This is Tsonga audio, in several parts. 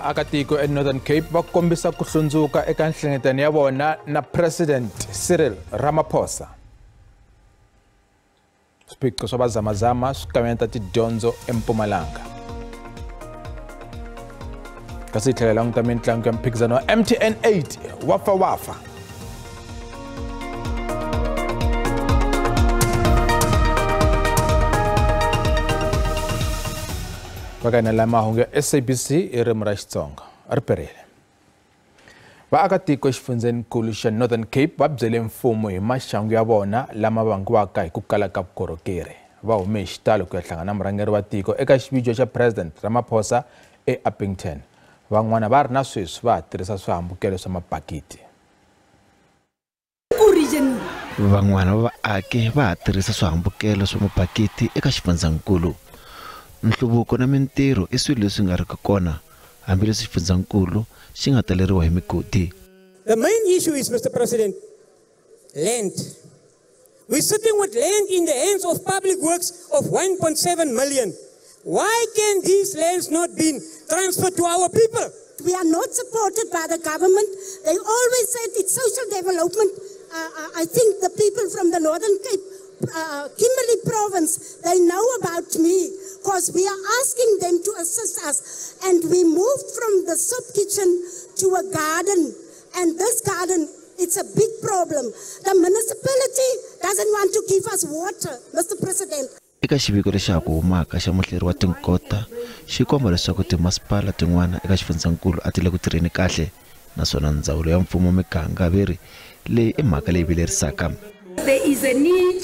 Vaakatiko eNorthern Cape va kombisa ku hlundzuka eka nhlengeletano ya vona na President Cyril Ramaphosa. Swiphiqo swa vazamazama swi kavanyeta tidyondzo eMpumalanga. Kasi hi tlhela languta mitlangu ya mphikizano wa MTN 8 Wafa Wafa. Vakana la mahungu ya SABC hi ririmi ra Xitsonga ri perile. Vaakatiko exifundzhenikulu xa Northern Cape va byele mfumo hi maxangu ya vona lama vangiwaka hi ku kala ka vukorhokeri. Va hume hi xitalo ku ya hlangana na murhangeri wa tiko eka xivijo xa President Ramaphosa eUppington. Van'wana va ri na sweswi va ha tirhisa swihambukelo swa mabakiti. Van'wana va vaaki va ha tirhisa swihambukelo swa mabakiti eka xifundzankulu. Nhluvuko na mintirho i swilo leswi nga riki kona hambileswi xifundzankulu xi nga taleriwa hi migodi. The main issue is, Mr. President, land. We're sitting with land in the hands of public works of 1.7 million. Why can these lands not be transferred to our people? We are not supported by the government. They always said it's social development. I think the people from the Northern Cape, Kimberley province, they know about me because we are asking them to assist us. And we moved from the soup kitchen to a garden. And this garden, it's a big problem. The municipality doesn't want to give us water, Mr. President. Eka xiviko lexi ha ku humaka xa muhleri wa tinkota xi komba leswaku timasipala tin'wana eka xifundzankulu a ti le ku tirheni kahle naswona ndzawulo ya mfumo miganga veri leyi i mhaka leyi vilerisaka. There is a need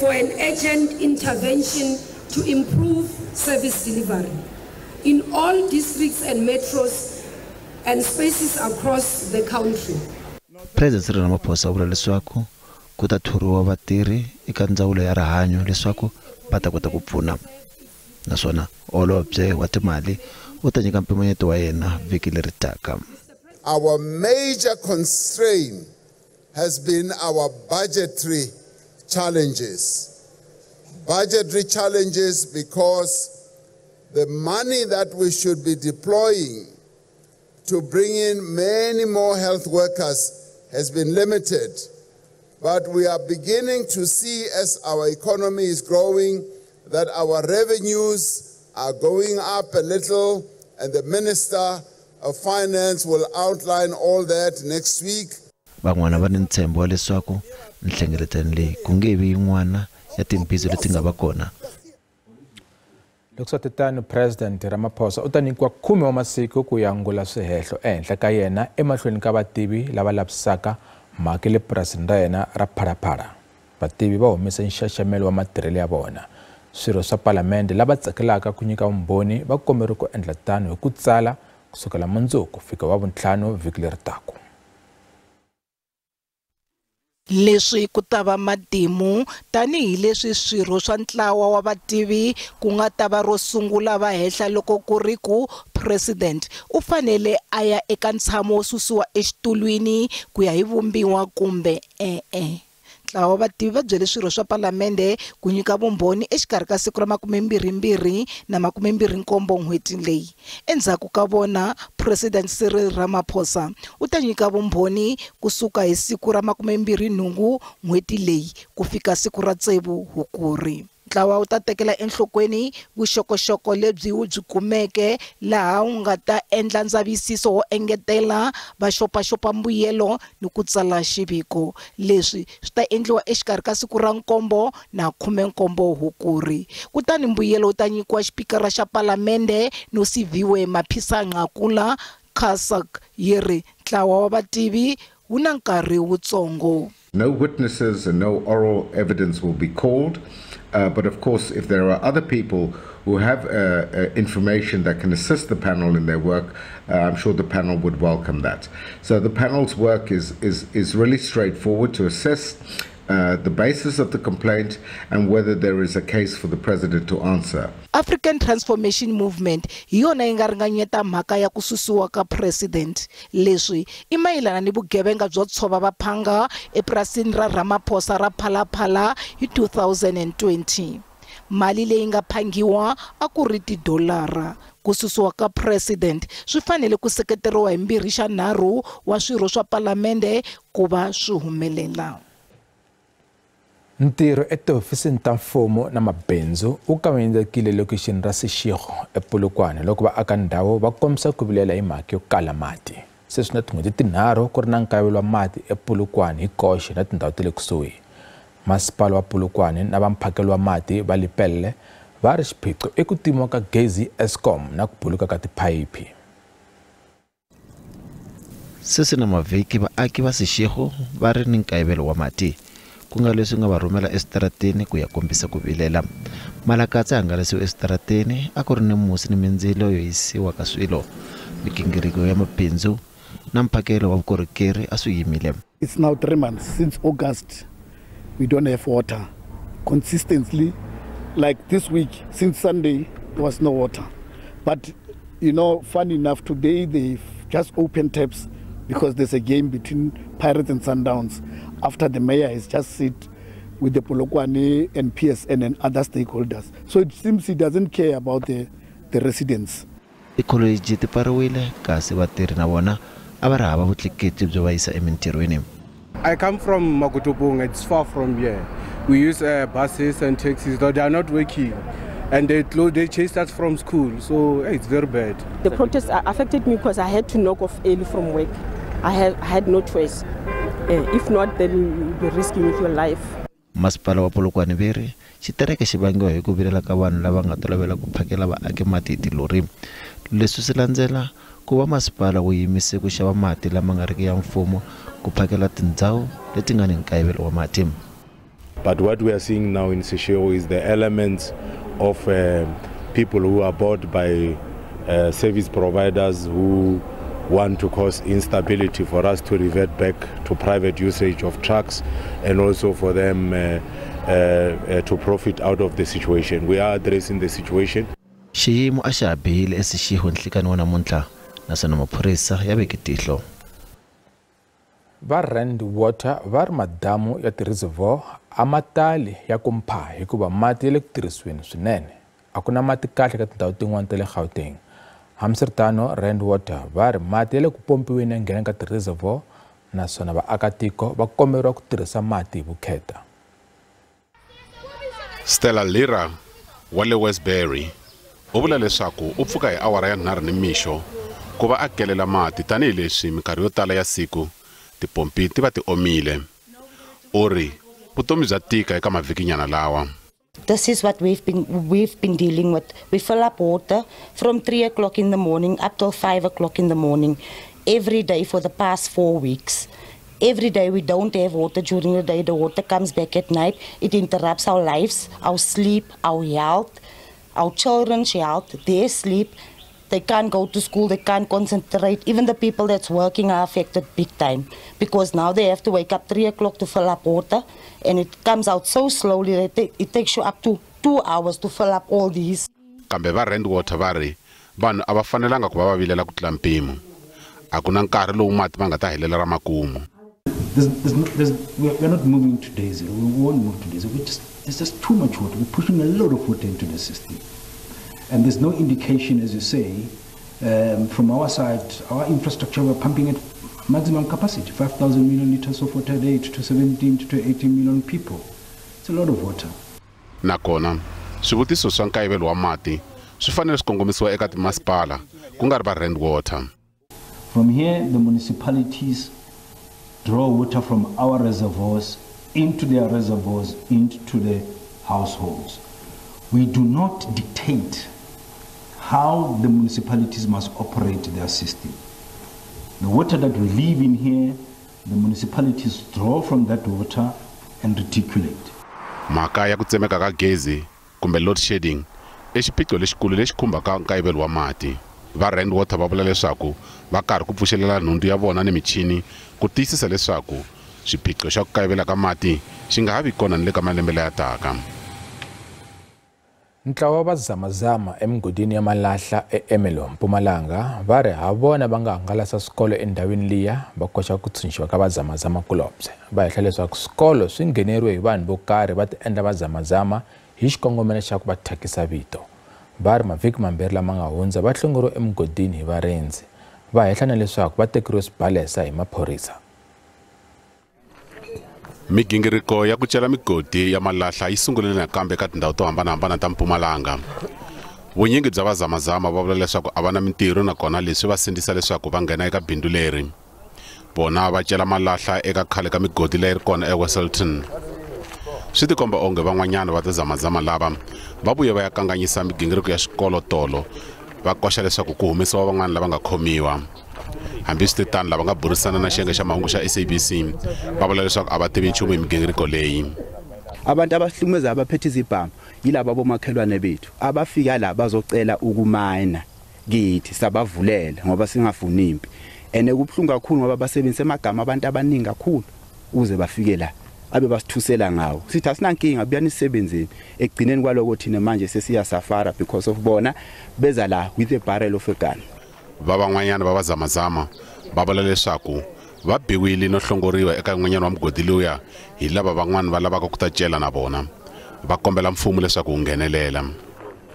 for an urgent intervention to improve service delivery in all districts and metros and spaces across the country. President Cyril Ramaphosa u vula leswaku ku ta thoriwa vatirhi eka ndzawulo ya rihanyo leswaku va ta kota ku pfuna. Naswona holobye wa timali u ta nyika mpimanyeto wa yena vhiki leri taka. Our major constraint has been our budgetary challenges. Budgetary challenges because the money that we should be deploying to bring in many more health workers has been limited. But we are beginning to see, as our economy is growing, that our revenues are going up a little, and the Minister of Finance will outline all that next week. Van'wana va ni ntshembo wa leswaku nhlengeletano leyi ku nge vi yin'wana ya timbizo leti nga va kona. Loko swi tano, President Ramaphosa u ta nyikiwa 10 wa masiku ku ya angula swihehlo ehenhla ka yena emahlweni ka vativi lava lavisaka mhaka le purasini ra yena ra Phalaphala. Vativi va humese nxaxamelo wa matirhelo ya vona. Swirho swa palamende lava tsakelaka ku nyika vumbhoni va komberiwe ku endla tano hi ku tsala kusukela mundzuku fika wa vuntlhanu vhiki leri taka. Leswi ku ta va matimu tanihileswi swirho swa ntlawa wa vativi ku nga ta va ro sungula va hehla loko ku ri ku president u fanele a ya eka ntshamo wo susiwa exitulwini ku ya hi vumbiwa kumbe e-e. Ntlawa wa vativi va byele swirho swa palamende ku nyika vumbhoni exikarhi ka siku ra 22 na 27 n'hweti leyi. Endzhaku ka vona, President Cyril Ramaphosa u ta nyika vumbhoni kusuka hi siku ra 28 n'hweti leyi ku fika siku ra 6 Hukuri. Ntlawa wu ta tekela enhlokweni vuxokoxoko lebyi wu byi kumeke laha wu nga ta endla ndzavisiso wo engetela va xopaxopa mbuyelo ni ku tsala xiviko. Leswi swi ta endliwa exikarhi ka siku ra 7 na 17 Hukuri. Kutani mbuyelo wu ta nyikiwa xipikara xa palamende Nosiviwe Mapisa-Nqakula. CASAC yi ri ntlawa wa vativi wu na nkarhi wutsongo. No witnesses and no oral evidence will be called. But of course, if there are other people who have information that can assist the panel in their work, I'm sure the panel would welcome that. So the panel's work is really straightforward to assess the basis of the complaint and whether there is a case for the president to answer. African Transformation Movement hi yona yi nga ringanyeta mhaka ya ku susiwa ka president. Leswi i mayelana ni vugevenga byo tshova vaphanga epurasini ra Ramaphosa ra Phalaphala hi 2020. Mali leyi nga phangiwa a ku ri tidolara. Ku susiwa ka president swi fanele ku seketeriwa hi 2/3 wa swirho swa palamende ku va swi humelela. Ntirho etihofisini ta mfumo na mabindzu wu kavanyetekile lokixini ra Seshego ePolokwane loko vaaka ndhawu va kombisa ku vilela hi mhaka yo kala mati. Se swi na tin'hweti tinharhu ku ri na nkayivelo wa mati ePolokwane hi koxe na tindhawu ta le kusuhi. Masipala wa Polokwane na va mphakelo wa mati va Lepelle va ri xiphiqo i ku timiwa ka gezi Eskom na ku buluka ka tiphayiphi. Se swi na mavhiki vaaki va Seshego va ri ni nkayivelo wa mati, ku nga leswi nga va rhumela eswitarateni ku ya kombisa ku vilela. Malakatsa hangalasiwe eswitarateni a ku ri ni musi ni mindzilo yo hisiwa ka swilo, migingiriko ya mabindzu na mphakelo wa vukorhokeri a swi yimile. It's now 3 months since August we don't have water consistently. Like this week, since Sunday, there was no water. But you know, funny enough, today they've just opened taps because there's a game between Pirates and Sundowns after the mayor has just sit with the Polokwane and PSN and other stakeholders. So it seems he doesn't care about the residents. Tikholeji ti pfariwile kasi vatirhi na vona a va ri hava vutleketli byo va yisa emintirhweni. I come from Makotopong, it's far from here. We use buses and taxis, though they are not working. And they chased us from school, so it's very bad. The protests affected me because I had to knock off early from work. I had no choice. If not, then you'll be risking with your life. Masipala wa Polokwane va ri xitereke xi vangiwa hi ku vilela ka vanhu lava nga tolovela ku phakela vaaki mati hi tilori. Leswi swi landzela ku va masipala wu yimise ku xava mati lama nga riki ya mfumo ku phakela tindhawu leti nga ni nkayivelo wa mati. But what we are seeing now in Seshego is the elements of people who are bought by service providers who want to cause instability for us to revert back to private usage of trucks and also for them to profit out of the situation. We are addressing the situation. Xiyimo a xa ha bihile eSeshego nhlikani wa namuntlha naswona maphorisa ya veke tihlo. Va Rand Water va ri madamu ya ti-reservoir a ma tali ya ku mpha hikuva mati ya le ku tirhisiweni swinene. A ku na mati kahle ka tindhawu tin'wana ta le Gauteng. Hambiswiritano, Rand Water va ri mati ya le ku pompiweni ya nghena ka ti-reservoir naswona vaakatiko va komberiwa ku tirhisa mati hi vukheta. Stella Lira wa le Westbury u vula leswaku u pfuka hi awara ya 3 nimixo ku va a kelela mati tanihileswi minkarhi yo tala ya siku tipompi ti va ti omile. U ri vutomi bya tika eka mavhikinyana lawa. This is what we've been dealing with. We fill up water from 3 o'clock in the morning up till 5 o'clock in the morning every day for the past 4 weeks. Every day we don't have water during the day. The water comes back at night. It interrupts our lives, our sleep, our health, our children's health, their sleep. They can't go to school, they can't concentrate. Even the people that's working are affected big time because now they have to wake up 3 o'clock to fill up water, and it comes out so slowly that it takes you up to 2 hours to fill up all these. Kambe va Rand Water va ri vanhu a va fanelanga ku va va vilela ku tlula mpimo. A ku na nkarhi lowu mati ma nga ta helela ra makumu. We're not moving to day zero. We won't move to day zero. There's just too much water. We're pushing a lot of water into the system. And there's no indication, as you say, from our side, our infrastructure, we're pumping at maximum capacity, 5,000 million liters of water a day to 17 to 18 million people. It's a lot of water. Nakona, swivutiso swa nkayivelo wa mati swi fanele swi kongomisiwa eka timasipala ku nga ri va Rand Water. From here, the municipalities draw water from our reservoirs into their reservoirs, into the households. We do not dictate how the municipalities must operate their system. The water that we live in here, the municipalities draw from that water and reticulate. Mhaka ya ku tsemeka ka gezi kumbe load shedding i xiphiqo lexikulu lexi khumbaka nkayivelo wa mati. Va Rand Water va vula leswaku va karhi ku pfuxelela nhundzu ya vona ni michini ku tiyisisa leswaku xiphiqo xa ku kayivela ka mati xi nga ha vi kona ni le ka malembe laya taka. Ntlawa wa vazamazama emigodini ya malahla eErmelo, Mpumalanga va ri ha vona va nga hangalasa swikolo endhawini liya va koxa ku tshunxiwa ka vazamazama kulobye. Va hehla leswaku swikolo swi ngheneriwe hi vanhu vo karhi va ti endla vazamazama hi xikongomelo xa ku va thyakisa vito. Va ri mavhiki mambirhi lama nga hundza va hlongoriwe emugodini hi varindzi. Va hehla na leswaku va tekeriwe swibalesa hi maphorisa. Migingiriko ya ku cela migodi ya malahla yi sungurile nakambe eka tindhawu to hambanahambana ta Mpumalanga. Vunyingi bya vazamazama va vula leswaku a va na mintirho nakona leswi va sindzisa leswaku va nghena eka bindzu leri. Vona va cela malahla eka khale ka migodi leyi ri kona eWesselton. Swi tikomba onge van'wanyana va tizamazama lava va vuye va ya kanganyisa migingiriko ya xikolo tolo va koxa leswaku ku humesiwa van'wana lava nga khomiwa. Hambiswiritano lava nga burisana na xiyenge xa mahungu xa SABC va vula leswaku a va tivi nchumu hi migingiriko leyi. Abantu abahlukumeza abaphethe izibhamu yilaba bomakhelwane bethu abafika la bazocela ukumayina kithi sabavulela ngoba singafuni impi. Ene kubuhlungu kakhulu ngoba basebenzise amagama abantu abaningi kakhulu ukuze bafike la abe basithusela ngawo. Sithi asinankinga buyani isebenzeni. Ekugcineni kwaloko thina manje sesiya safara because of bona beza la with a barrel of a gun. Va van'wanyana va vazamazama va vula leswaku va biwile no hlongoriwa eka n'wanyana wa mugodi luya hi lava van'wana va lavaka ku ta cela na vona. Va kombela mfumo leswaku wu nghenelela.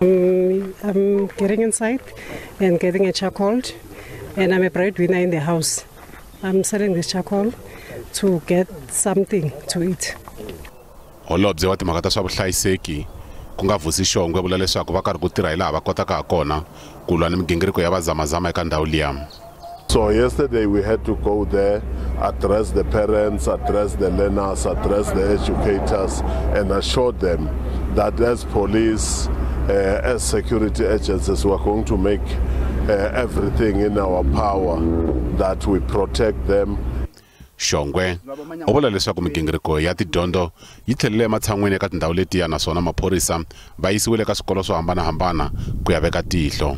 I'm getting inside and getting a charcoal, and I'm a breadwinner in the house. I'm selling this charcoal to get something to eat. Holobye wa timhaka ta swa vuhlayiseki ku nga Vusi Shongwe vula leswaku va karhi ku tirha hi laha va kotaka ha kona ku lwa ni migingiriko ya vazamazama eka ndhawu liya. So yesterday we had to go there, address the parents, address the learners, address the educators, and assure them that as police, as security agencies, we are going to make everything in our power that we protect them. Shongwe u vula leswaku migingiriko ya tidyondzo yi tlhelele ematshan'wini eka tindhawu letiya naswona maphorisa va yisiwile eka swikolo swo hambanahambana ku ya veka tihlo.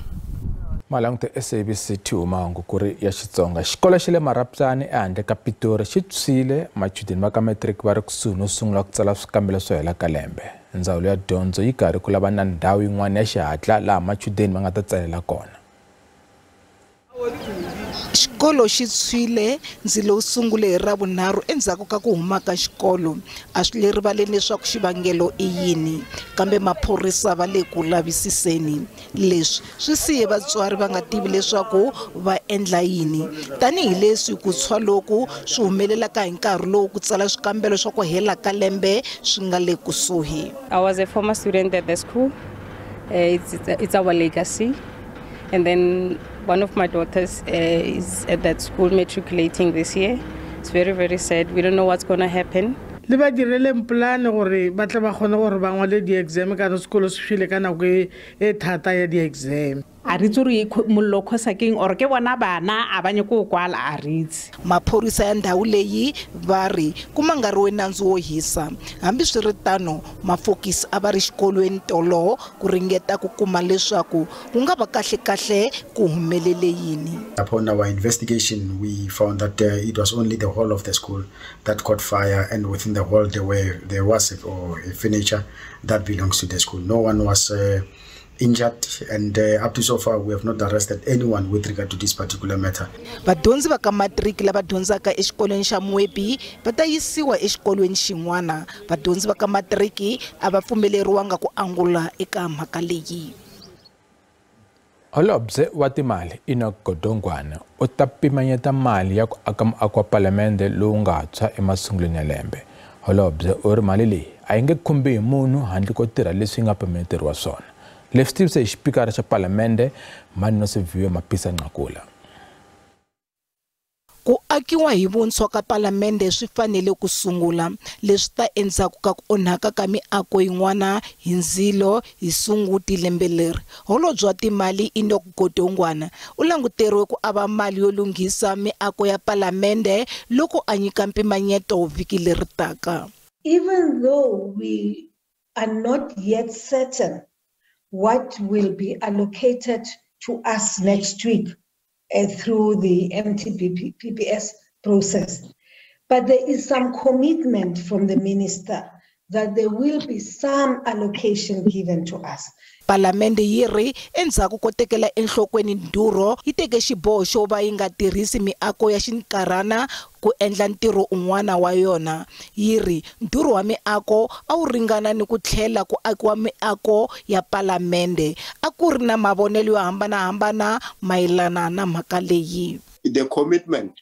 Malanguta SABC 2 mahungu ku ri ya Xitsonga. Xikolo xa le Marapyane ehandle ka Pitori xi tshwile machudeni va ka matric va ri kusuhi no sungula ku tsala swikambelo swo hela ka lembe. Ndzawulo ya dyondzo yi karhi ku lava na ndhawu yin'wana ya xihatla laha machudeni va nga ta tsalela kona. Xikolo xi tshwile ndzilo wu sungule hi Ravunharhu endzhaku ka ku huma ka xikolo. A swi le rivaleni leswaku xivangelo i yini, kambe maphorisa va le ku lavisiseni. Leswi swi siye vatswari va nga tivi leswaku va endla yini, tanihileswi ku tshwa loku swi humelelaka hi nkarhi lowu ku tsala swikambelo swa ku hela ka lembe swi nga le kusuhi. I was a former student at the school. It's our legacy. And then one of my daughters is at that school matriculating this year. It's very, very sad. We don't know what's going to happen. Le ba direle plan gore ba tla ba kgone gore ba ngwale di-exam ka sekolo se file ka nako e thata ya di-exam. A re itse gore mollo khosa keng or ke bona bana a ba nyako kwala a re itse. Maphorisa ya ndhawu leyi va ri ku mangariwe nandzu wo hisa. Hambiswiritano mafokisi a va ri xikolweni tolo ku ringeta ku kuma leswaku ku nga va kahlekahle ku humelele yini. Upon our investigation we found that it was only the hall of the school that caught fire, and within the hall there was a furniture that belongs to the school. No one was injured, and up to so far we have not arrested anyone with regard to this particular matter. Vadyondzi va ka matric lava dyondzaka exikolweni xa Moepi va ta yisiwa exikolweni xin'wana. Vadyondzi va ka matric a va pfumeleriwanga ku angula eka mhaka leyi. Holobye wa timali Enoch Godongwana u ta pimanyeta mali ya ku aka muako wa palamende lowu nga tshwa emasungulweni ya lembe. Holobye u ri mali leyi a yi nge khumbi hi munhu handle ko tirha leswi nga pimanyeteriwa swona. Leswi tivise hi xipikara xa palamende Nosiviwe Mapisa Nqakula. Ku akiwa hi vuntshwa ka palamende swi fanele ku sungula. Leswi ta endzhaku ka ku onhaka ka miako yin'wana hi ndzilo hi Sunguti lembe leri. Holobye wa timali Enoch Godongwana u languteriwe ku ava mali yo lunghisa miako ya palamende loko a nyika mpimanyeto vhiki leri taka. Even though we are not yet certain what will be allocated to us next week through the MTBPS process. But there is some commitment from the minister that there will be some allocation given to us. Palamende yi ri endzhaku ko tekela enhlokweni ndhurho yi teke xiboho xo va yi nga tirhisi miako ya xinkarhana ku endla ntirho un'wana wa yona. Yi ri ndhurho wa miako a wu ringana ni ku tlhela ku akiwa miako ya palamende. A ku ri na mavonelo yo hambanahambana mayelana na mhaka leyi. The commitment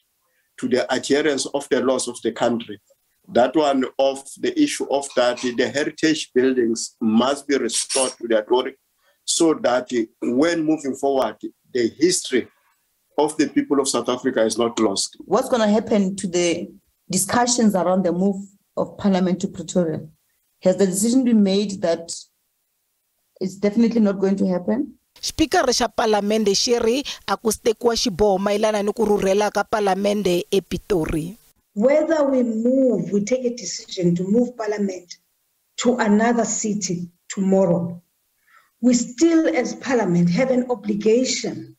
to the adherence of the laws of the country, that one of the issue of that the heritage buildings must be restored to their glory, so that when moving forward, the history of the people of South Africa is not lost. What's going to happen to the discussions around the move of Parliament to Pretoria? Has the decision been made that it's definitely not going to happen? Xipikara xa Palamende xi ri a ku si tekiwa xiboho mayelana ni ku rhurhela ka Palamende ePitori. Whether we move, we take a decision to move Parliament to another city tomorrow, we still as Parliament have an obligation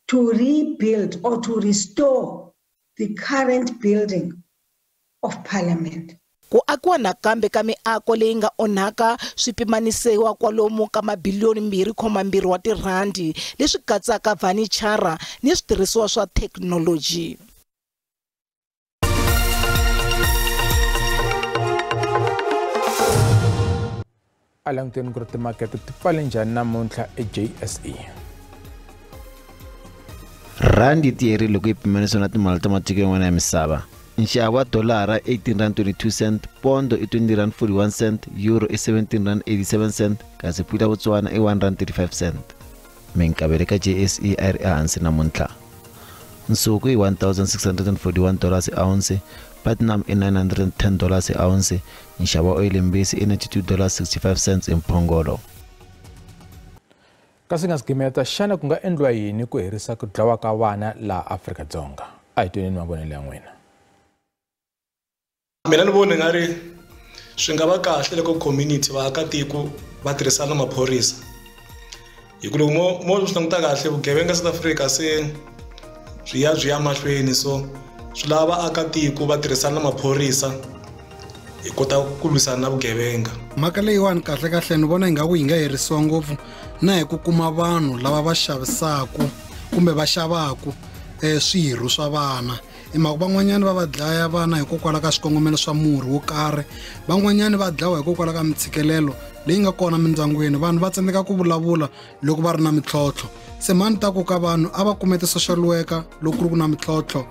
to rebuild or to restore the current building of Parliament. Ku akiwa nakambe ka miako leyi nga onhaka swi pimanisiwa kwalomu ka mabiliyoni 2.2 wa tirhandi, leswi katsaka vhanichara ni switirhisiwa swa thekinoloji. A languteni ku ri timakete ti pfale njhani namuntlha eJSE. Randi yi tiyerile loko yi pimanisiwa na timali ta matiko yan'wana ya misava. Nxavo wa dolara R18.22, pondo i R20.41, euro i R17.87, kasi pula Botswana i R1.35. Minkavelo ka JSE a yi ri ehansi namuntlha. Nsuku i $1,641 ounce, platinum i $910 ounce, nxavo wa oyili mbisi i $92.65 emphongolo. Kasi nga sigimeta, xana ku nga endliwa yini ku herisa ku dlawa ka vana laha Afrika-Dzonga? A hi tweni mavonelo ya n'wina. Mina ni vona nga ri swi nga va kahle loko community vaakatiko va tirhisana na maphorisa, hi ku loko mo swi languta kahle vugevenga South Africa se byi ya mahlweni, so swi lava vaakatiko va tirhisana na maphorisa hi kota ku lwisana na vugevenga. Mhaka leyiwani kahle kahle ni vona ingaku yi nga herisiwa ngopfu na hi ku kuma vanhu lava va xavisaku kumbe va xavaku swirho swa vana. I mhaka van'wanyani va va dlaya vana hikokwalaho ka swikongomelo swa murhi wo karhi, van'wanyani va dlawa hikokwalaho ka mitshikelelo leyi nga kona mindyangwini. Vanhu va tsandzeka ku vulavula loko va ri na mintlhontlho, se mani ta ku ka vanhu a va kume ti-social worker loko ku ri ku na mintlhontlho.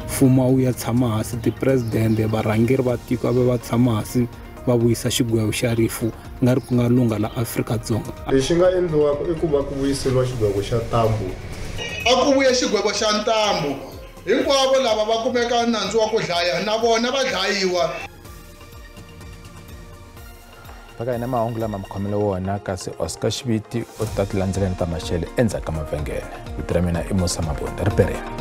Mfumo wu ya tshama hansi, ti-president varhangeri va tiko a va tshama hansi va vuyisa xigwevo xa rifu nga ri ku nga lungha la Afrika-Dzonga. Lexi nga endliwaka i ku va ku vuyiseriwa xigwevo xa ntambu. A ku vuya xigwevo xa ntambu, hinkwavo lava va kumeka nandzu wa ku dlaya na vona va dlayiwa. Phaka hina mahungu lama mi khomele wona, kasi Oscar Xiviti u ta ti landzelela ta maxele endzhaku ka mavhengele. Vito ra mina i Musa Mabunda, ri perile.